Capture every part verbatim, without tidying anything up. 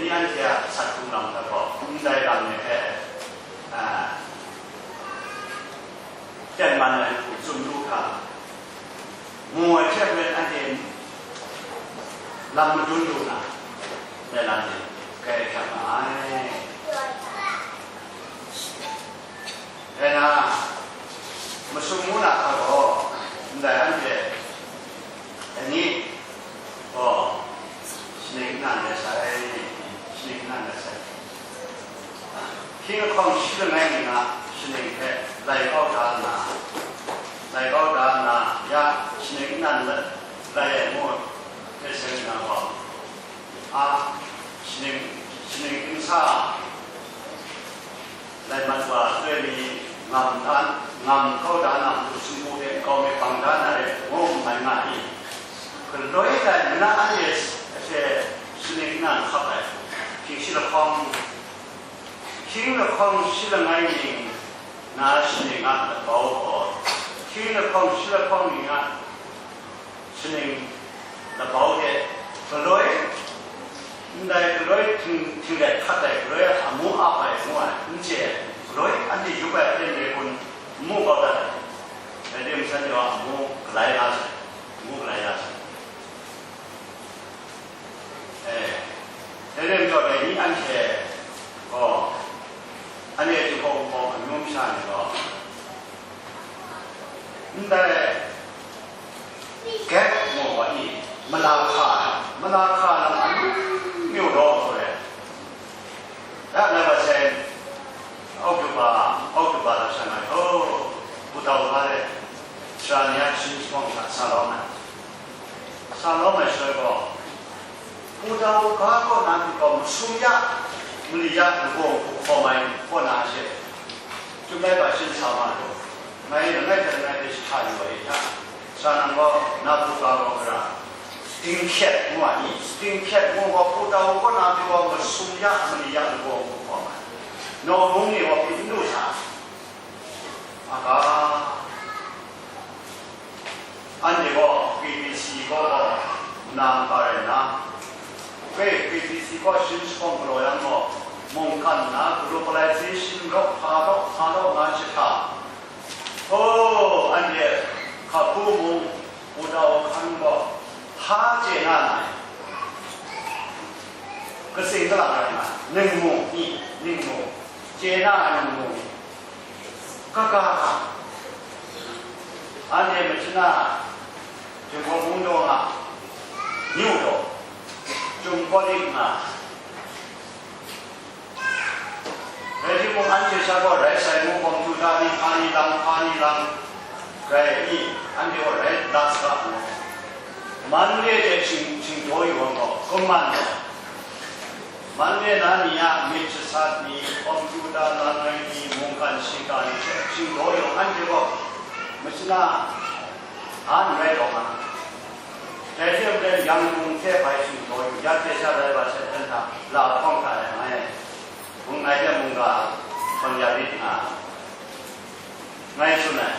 Anhte a sat hkrung lam hta gaw, ndai lam ni hpe, a, tengman ai hku tsun lu hkra, mu ai hte maren anhte lam madun lu na, ndai lam ni grai hkrat nga ai. Dai na, masum ngu na hta gaw, ndai anhte, dai ni, gaw, shaning nnan rai sai, shaning nnan rai sai. Hkying lahkawng shi langai ning a shaning hpe lai kau da nna, lai kau da nna, ya shaning nnan lai ai ngu hte seng nna gaw, a, shaning, shaning ginsa, lai mat wa, chyoi mi ngam htan, ngam kau da na matu sumpu hte nkau mi bang da na re, ngu mai nga i? Galoi tai mana anhte hte shaning nnan hkap ai, hkying shi lahkawng, hkying lahkawng shi langai ning na shaning a labau gaw, hkying lahkawng shi lahkawng ning a shaning labau de, galoi, ndai galoi hting, htinglet hkat ai galoi a amu ap ai ngu ai, n chye ai, galoi anhte yup ai aten re kun n mu kau dat ai, dai de masan yawng a amu galai la sai, amu galai la sai. Eh, dai re majaw dai ni anhte gaw, anhte Jinghpaw Wunpawng amyu masha ni gaw, ndai gap ngu wa i, mala hka ai, mala hka lam amyu myu law gaw re. Ya, na ba sai, October, October la sha ngai, oh, Pu Tau Hpa le sara ni a sharin sharawng hta sa lawm ai. Sa lawm ai shaloi gaw, Pu Tau Hpa kaw na matu gaw masum ya, mali ya, lagaw hku hkawm ai kaw na she, Chyum lai hpa shin sa ma lu, ngai langai hte langai hte shahta yu ai hta, sara nang gaw na hpu ga gaw gara, dinghkyet ngu a ni? Dinghkyet ngu gaw, Pu Tau kaw na hte gaw masum ya, mali ya, lagaw hku hkawm ai. Nawmung ni gaw pyi n lu sa, a ga. Anhte gaw K B C kaw gaw nang ka rai nna, K B C kaw sharin sharawng galaw yang gaw, mungkan na globalization raw hpa raw hpa raw nga jahta, oh, anhte hkapu mung, wudau hkan gaw hpa chye na ai, katsing kalang rai nga, ningmung ni, ningmung, chye na ai ningmung ni, kaka, anhte machyin a, Jinghpaw Wunpawng a, New Dawn, Chyum Kawlik nga, rai timung, anhte sha gaw rai sai ngu, computer ni hpa ni lang, hpa ni lang, rai i, anhte gaw rai la saga ngu. Monday de shing, shingdaw yu ai gaw, kumman gaw, Monday na ni a myit jasat ni, computer lang ai ni, mungkan shingkang ni hte shingdaw yu, anhte gaw machyin a, an rai taw nga. Dai hte maren, Yangon hte bai shingdaw yu, ya hte sha rai wa sai, hten hta la hkawng hta rai nga ai. Mung ngai hte mungga hkawng ya rit nga. Ngai tsun ai,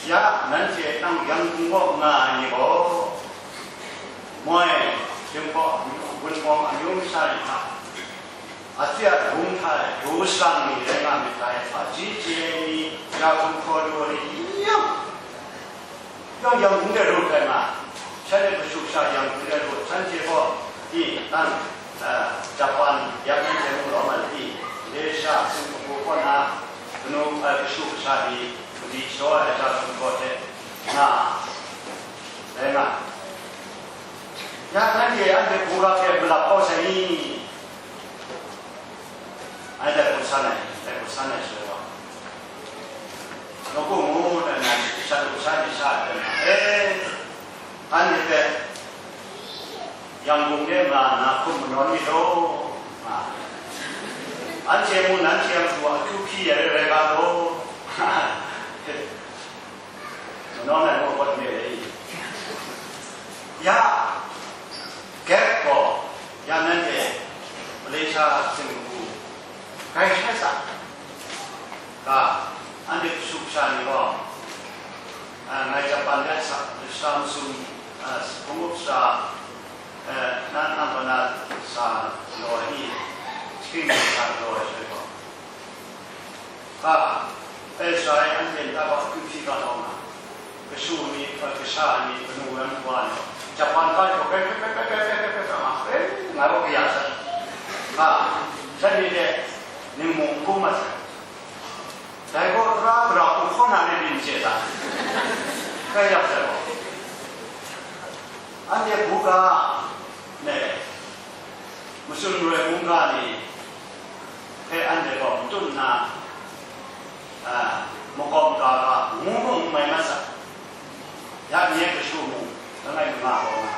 ya, nanhte nang Yangon kaw nga ai ni gaw, moi, Jinghpaw Wunpawng amyu masha ni hta, a tsya hkrum hta e, du shang ni rai nga myit dai, a ji chye ai ni, ya gumhpraw lu ai ni, yawng yawng Yangon de ru hkrai nga, shanhte kashu kasha Yangon de ru, shanhte gaw, i, nang, eh, Japan, ya nanhte mung lawm ai, i, Malaysia, Singapore kaw na, kanu, eh, kashu kasha ni, mali shaw ai ja sumhpraw hte nga, rai nga. Ya nanhte anhte hkungga hpe malap kau sai ni? Anhte hkut san ai, anhte hkut san ai shaloi wa, nawku ngu na, na shat lu sha ni sha ai na, e, anhte hpe Yangon de nga nna hkum manawn myit law, nga, anhte mung nanhte a matu a akyu hpyi ai rai, rai ga law, manawn ai mawk kawt re ai. Ya, Gap gaw, ya nanhte Malaysia Singapore grai shai sa ga, anhte kashu kasha ni gaw, a, ngai Japan de sa, sara masum, a, hpung up sara, a, na, na, na, sa, law ai ni, Shing ni hta jaw ai shaloi gaw, ka, Ezra e anhte nta bak hkyu hpyi ga lawm nga, kashu ni, eh, kasha ni, kanu ram wa ni, Japan ga jaw, pe, pe, pe, nga, eh, nga gaw kaya sai. Ka, shanhte hte ningmung n bung mat sai. Dai gaw tara gara hku hkaw na ni byin chye ta? Kai yak sai gaw, anhte buga, ne, matsun maroi mungga ni hpe anhte gaw matut nna, a, makawp ga ga, ngu mung n mai mat sa, ya nye kashu mung, langai lama gaw nga,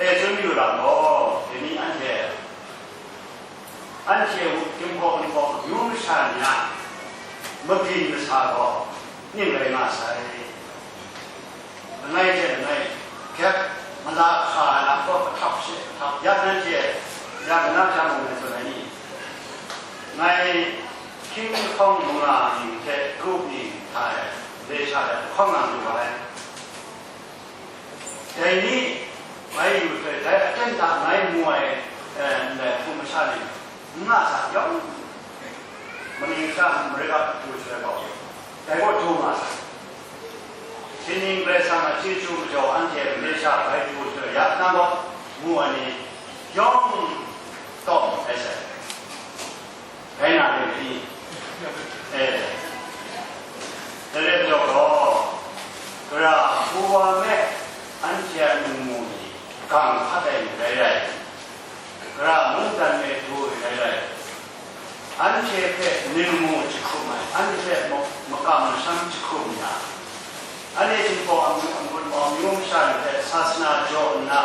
e, tsun yu lam gaw, dai ni anhte, anhte a gumhpraw gumhpraw amyu masha ni a mabyin masa gaw ning rai nga sai. Langai hte langai, hkyep, mala hka ai lam gaw kahtap she kahtap, ya nanhte, ya kana hpya mung na tsun ai ni? Ngai hkying lahkawng manga ning hte grup ning hta e, lasha e hkawng nga lu ai. Dai ni, ngai yu hte, dai aten hta ngai mu ai, eh, ndai hpung masha ni, n nga sa yawng, maning sha marai ga du shaloi gaw, dai gaw du nga sa. Sining Karai Kasang a chyeju majaw anhte marai sha bai du shaloi ya nang gaw mu ai ni yawng tawm ai sai. Rai na rai ni? E, dai rai majaw gaw, gara hku wa me anhte a ningmu ni gang hkat ai ni rai rai, gara mungdan me du ai rai rai, anhte hpe ningmu jahkum ai, anhte hpe ma-, makam masham jahkum ya, anhte Jinghpaw amyu, amgun awng amyu masha ni hpe sasana jaw nna,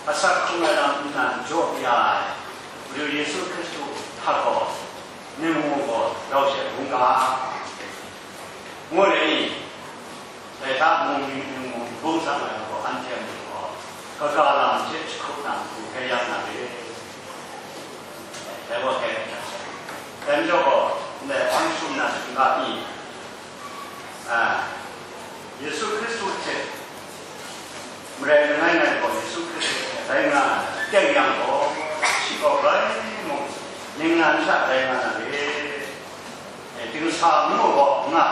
asak hkrung ai lam nnan jaw ya ai, Madu Yesu Hkristu hta gaw, ningmu gaw rau she bung ga, ngu ai ni? Dai hta mung ningmu bung sang ai gaw, anhte a mung gaw kaga lam hte jahkup na matu hkrai ya na re. Dai wa hkrai hkrai hkrai. Dai majaw gaw, ndai hpang shum na shingga ni, a, Yesu Hkristu hte marai langai ngai gaw Yesu Hkristu hte rai nga ai teng yang gaw, shi gaw rai mung, ningnan sha rai nga na re. E, dingsa ngu gaw nga,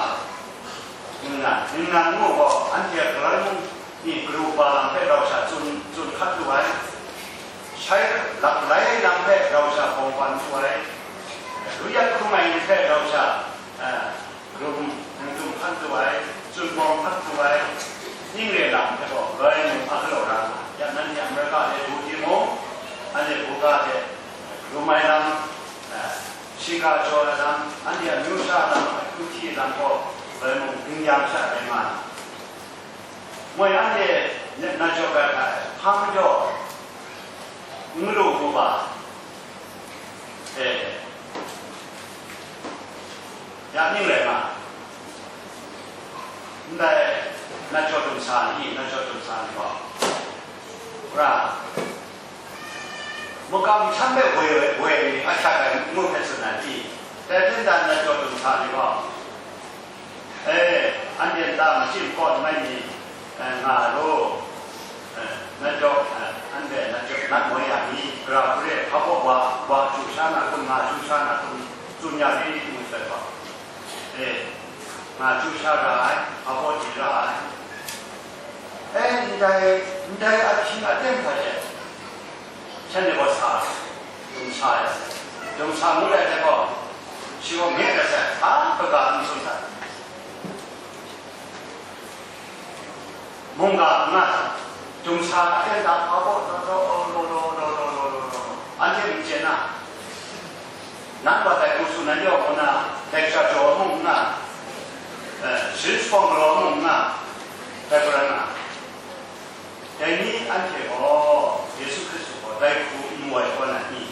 ningnan, ningnan ngu gaw anhte a galoi mung ni garu ba lam hpe rau sha tsun, tsun hkat lu ai, shai laklai lam hpe rau sha bawng ban lu ai, ruyat hkrung ai ni hpe rau sha, e, Rum, hkungtum hkan tu ai, tsun bawng hkan tu ai, ning re lam hte gaw, galoi mung a galaw ra nga, ya nanhte Amerika de du timung, anhte buga hte rum ai lam, eh, shiga jaw ai lam, anhte amyu sha lam, ahkyu hti lam gaw, galoi mung ding yang sha rai nga ai. Moi anhte na jaw gat ai, hpa majaw, n galu mu ba, e, ya ning rai nga, ndai na jaw dum sa ni, na jaw dum sa ni gaw, ra, makam htan hpe woi, woi ni, a shat ai ngu hpe tsun ai ni, dai hpyen dan na jaw dum sa ni gaw, E, anhte nta machyin kawn mai ni, e, nga ai gaw, e, na jaw, e, anhte na jaw nat moi ya ni, gara hku re, hpa baw wa, wa chyu sha na kun, nga chyu sha na kun, tsun ya ni, ngu sai gaw, e, nga chyu sha ra ai, hpa baw chyu ra ai. E, ndai, ndai ahkying aten hta she, shanhte gaw sa, dum sa ya sai. Dum sa ngut ai hte gaw, shi gaw nge rai sai, hpa kaga n tsun sai. Mungga n nga sai. Dum sa aten hta hpa baw, law, law, law, anhte n chye na, nang wa dai hku tsun ai yawng nna, dai hkra jaw mung n nga, e, sharin shapawng galaw mung n nga, dai hku rai nga. Dai ni anhte gaw Yesu Hkristu gaw dai hku n mu ai kaw na ni?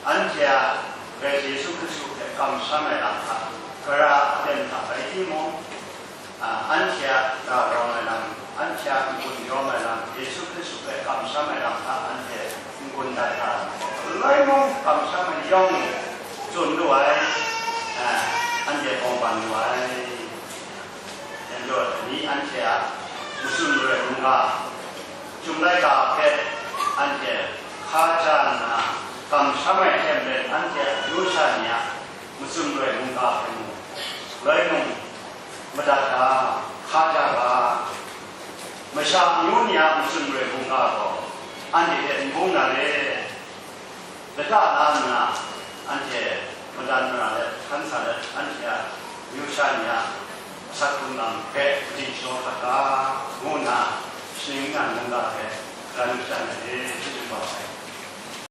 Anhte a Karai Yesu Hkristu hpe kamsham ai lam hta, gara aten hta rai timung, a, anhte a ga rawng ai lam, anhte a n-gun yawm ai lam, Yesu Hkristu hpe kamsham ai lam hta anhte n-gun dat ga ai lam gaw, galoi mung kamsham ai yawng e tsun lu ai, a, anhte bawng ban lu ai. Dai majaw, dai ni anhte a matsun maroi mungga, Chyum laika hpe anhte hka ja nna, Kamsham ai hte maren anhte a amyu sha ni a matsun roi mungga hpe mung, loi nung madat ga, hkaja ga, masha amyu ni a matsun roi mungga gaw anhte hte n bung na re. Lata la nna, anhte madan mara let, hkan sa let, anhte a amyu sha ni a asak hkrung lam hpe kaji shaw hkat ga, ngu nna, shaning nnan mungga hpe, ran shang ai, chyeju kau ai.